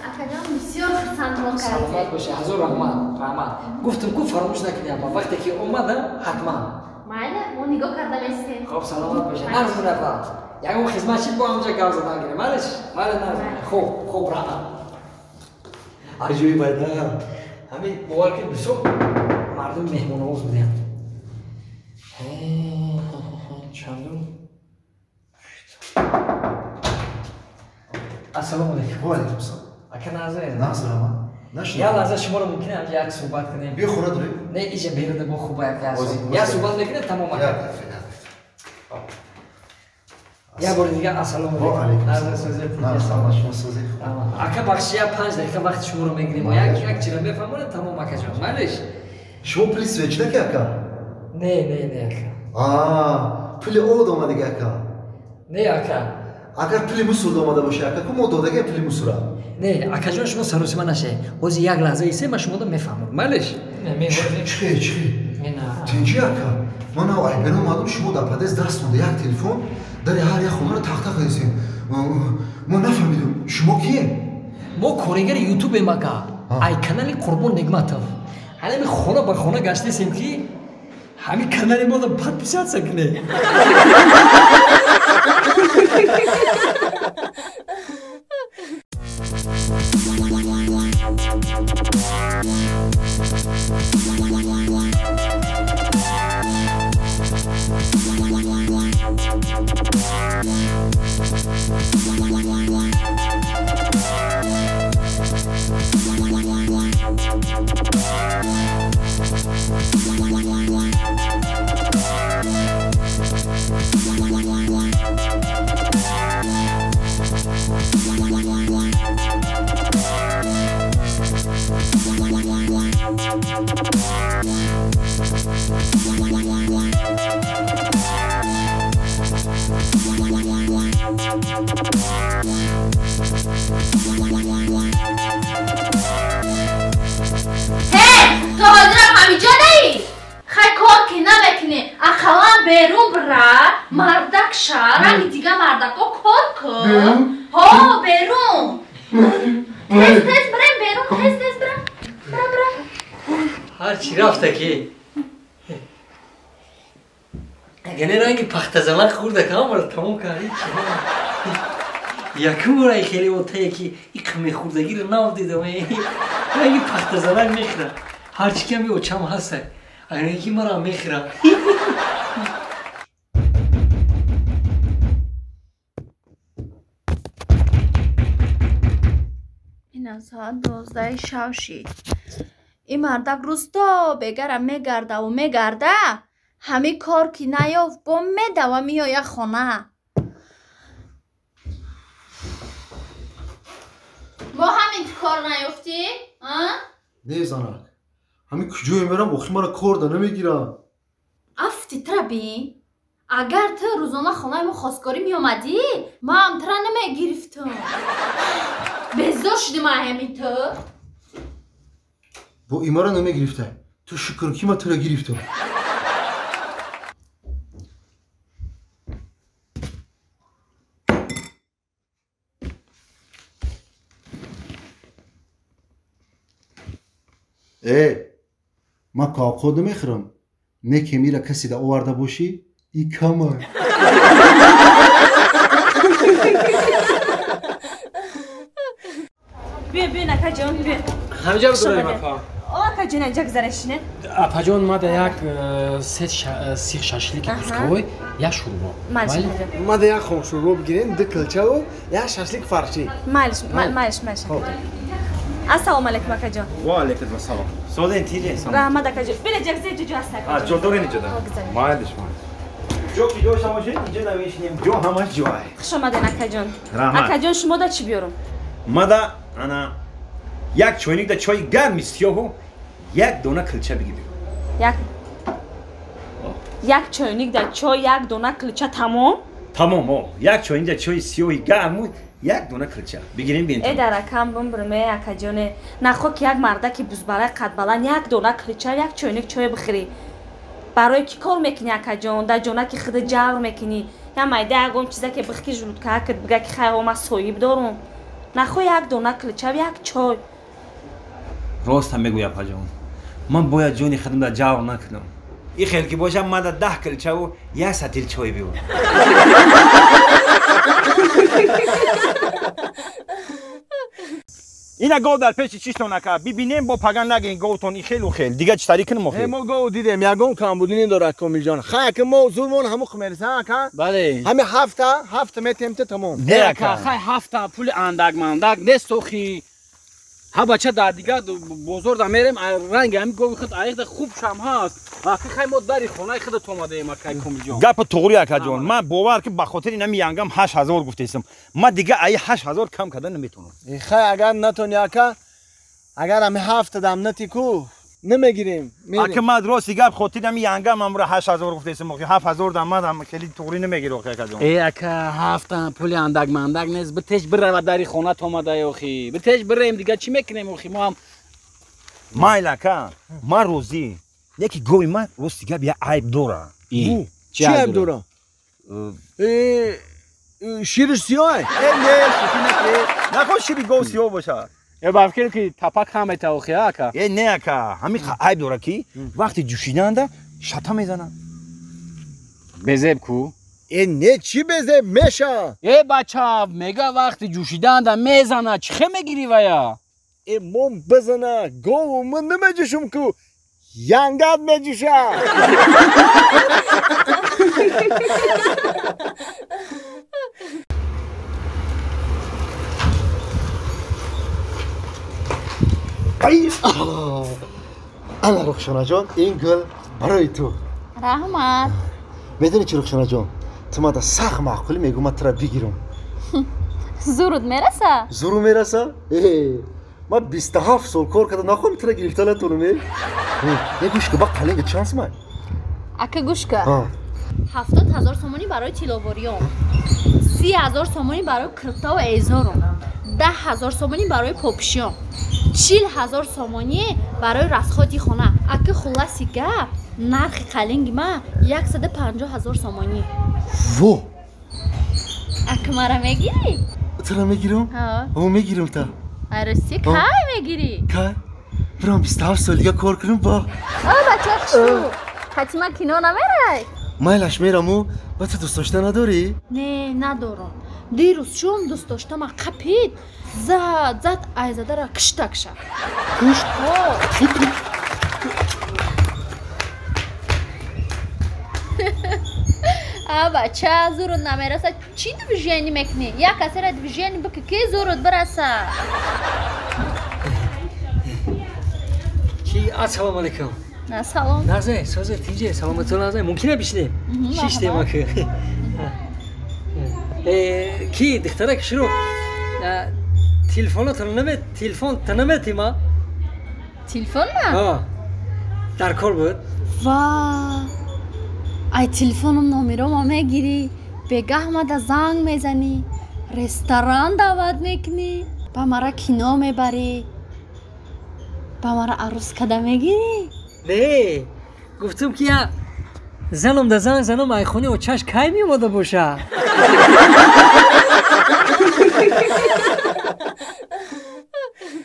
Акаҷон, бисёр хурсандмон кардед. Саломат бошед, ҳазор раҳмат, раҳмат. Гуфтам ку фаромӯш накунед, апа, вақте ки омадам ҳатман. Майли, мо нигоҳ карда местем. Хоб, саломат бошед. Нағз буд, апа. Ягон хизмат шид бо ҳамҷа гап задан гирем. Малиш? Майли, нағз. Хуб, хуб, раҳмат. Аҷоиб байда. Ҳамин бовар кунед, бисёр мардум меҳмоновоз буданд. Чандум? Ассалому алайкум. Ва алайкум ассалом. Ака Назир. Назир ама. Я лаҳза шуморо мумкин ҳамҷа як суҳбат кунем? Биё хона дорем. Не, иҷа беруда бо хуба як як суҳбат мекунем, тамом ака. Я бори дигар ассалому алайкум. Назир созед. Ака бахши, я 5 дақиқа вақти шуморо мегирем. Як чиро мефаҳмонем, тамом акаҷон. Малиш? Шумо пули свечи наки ака? Не, не, не ака. Аа, пули од омадиги ака. Не ака. Агар пули мусур омада боша ака, ку мо додаги пули мусура? Не, акаҷон, шумо саросима нашед. Ҳозир як лаҳза исе, ман шуморо мефаҳмам. Малиш? Чихе, чихе? Тинҷи ака. Ман айбер омадам, шумо дар подъезд даст монда як телефон, дари ҳар як хонаро тақ-тақ кардем. Мо нафаҳмидем, шумо кием? Мо коригари ютубем ака. Ай канали Қурбон Негматов. Ҳалами хона ба хона гаштесем ки ҳамин канали моро подписаться кунед. Берун бира, мардак ша, ранги дига мардако кор кун. Ҳо, берун. Тез тез бирем берун, тез тез бира. Бира, бира. Ҳар чӣ рафта ки. Агане ранги пахтазалак хӯрда камара тамом кард. Якум бора хеле отае ки иқ мехӯрдагиро нав дидам. Ранги пахтазалак мехӯра. Ҳар чӣ ками очам ҳаста. Агане ки мара мехӯра. Соат 12 шав шид. Ин мардак рӯз то бегара мегардаву мегарда, ҳамин кор ки наёфт, бо медава меояд хона. Бо ҳамин кор наёфтӣ? Не занак, ҳамин куҷое мерам, охир мара кор да намегирам. Афти тра бин. Агар ту рӯзона хонаи мо хостгорӣ меомадӣ, ман тра намегирифтам. Безор шудим аз ҳамин ту. Бо имара намегирифта. Ту шукр ки ман туро гирифтам. Э, ман коқод намехӯрам. Не ки мира касе да оварда бошӣ, и кама. Биё, биё, акаҷон, биё. Ҳамҷа гузарем, апа. О, акаҷон, инҷа гузарешине. Апаҷон, мада як се сих шашлики кусковой, як шӯрбо. Малиш. Мада як хом шӯрбо бигирем, ду килчаву як шашлик фарши. Малиш, малиш, малиш. Ассалому алайкум, акаҷон. Ва алайкум ассалом. Созен тиҷе? Раҳмат, акаҷон. Бина ҷагзе ҷо ҳаст, акаҷон. Ҷо дорен иҷо да? Малиш, малиш. Ҷо ки ҷо шамошед, инҷо намешинем. Ҷо ҳамаш ҷой. Хуш омаден, акаҷон. Раҳмат. Акаҷон, шумо да чӣ биёрам? Мада ана як чойник да чойи гарми сиёҳу як дона килча бигирем. Як чойник да чой, як дона килча, тамом? Тамом, о. Як чойник да чойи сиёҳи гарму як дона килча. Бигирем бинем. Э, даракам бумбурме, акаҷоне. Нахо ки як мардаки бузбалай қадбаланд як дона килча, як чойник чой бихӯрӣ. Барои ки кор мекунӣ, акаҷон? Дар ҷонаки худ ҷавр мекунӣ. Я майда ягон чиза ки бихки жулудкаакат бига ки хайр, ман соҳиб дорум. Нахо як дона килча як чой. Рост мегӯй апаҷон. Ман бояд ҷони худам дар ҷавр накунам. И хел ки бошам ман дар 10 килчаву як сатил чой биёр. Ина гов дар пеши чиштон ака. Бибинем бо паган нагин говтон и хелу хел. Дига чӣ тари кунем охир? Мо гов дидем, ягон камбудӣ надорад Комилҷон. Хай ки мо зурмон ҳамуқ мераса ака. Бале. Ҳами ҳафта метем та тамом. Не ака, хай ҳафта пули андак мандак нест охи. Ҳа бача дар дигар бозор да мерем, ранги ҳами гови худ аиқда хуб шам ҳаст. Ака хай мо дари хонаи худат омадаем акай Комилҷон. Гапи туғри акаҷон. Ман бовар ки ба хотири нами янгам 8000 гуфтаистам. Ман дига аи 8000 кам карда наметавонам. Хай агар натони ака, агар ҳами ҳафта дам нати ку намегирем. Ака ман рости гап хотири ҳами янгам амра 8000 гуфтаистам. Охи 7000 дам ман хеле туғри намегирам охи акаҷон. Э ака ҳафта пули андак мандак нест. Битеш бирава дари хонат омадаи охи. Битеш бирем дига чӣ мекунем охи мо ҳам. Майл ака, ман розӣ. Яки гови ман рости гап як айб дора. Чӣ айб дора? Шириш сиёҳ? Не, шӯхӣ накун. Нахоҳ шири гов сиёҳ бошад. Э ба фикр ки тапак ҳам мета охи ака. Э не ака, ҳамин айб дора ки вақти ҷӯшиданда шата мезанад. Безеб ку? Э не, чӣ безеб меша? Э бача, мега вақти ҷӯшиданда мезана, чӣ хе мегирӣ вая? Э мом бизана, гову ман намеҷӯшум ку. Янгат меҷӯша. Ана Рухшонаҷон, ин гул барои ту. Раҳмат. Медонӣ чӣ Рухшонаҷон? Ту мада сахт маъқулӣ мегӯ ман тура бигирам. Зурут мераса? Зуру мераса? Ман 27 сол кор кардам, нахоҳам тура гирифта натонам. Е гӯш ка, ба қалинга чанд сумай? Ака гӯш ка. 70 000 сомонӣ барои тилловориён, 30 000 сомонӣ барои киртаву эзорон, 10 000 сомонӣ барои попшиён, 40 000 сомонӣ барои расходи хона. Ака хулласи гап, нархи қалинги ман 150 000 сомонӣ. Во! Ака мара мегирӣ? Тура мегирам? Ҳо, мегирам та. Арӯсӣ кай мегирӣ? Кай? Бирам 27 сол дига кор кунам ба. О бача хушу. Хатима кино намерай? Майлаш мераму, ба ту дӯст дошта надорӣ? Не, надорам. Дирӯз шум дӯст доштама қапид, зад зад айзадара киштакша. Кишт? А бача зурут намераса, чӣ движение мекунӣ? Як касера движение бикӣ ки зурут бираса. Чи ассалому алайкум. Салом. Назе, созе, тинҷе, саломатон назе. Мумкина бишинем? Шиштем ака. Ки духтарак шурӯ телефонатон наме, телефон та наметима? Телефон ма? Ҳа. Дар кор буд? Ва. Ай телефоном номерома мегирӣ, бегаҳ мада занг мезанӣ, ресторан даъват мекунӣ, ба мара кино мебарӣ, ба мара арӯс када мегирӣ? Не, гуфтум ки я занам да занг занам айхони очаш кай меомада боша.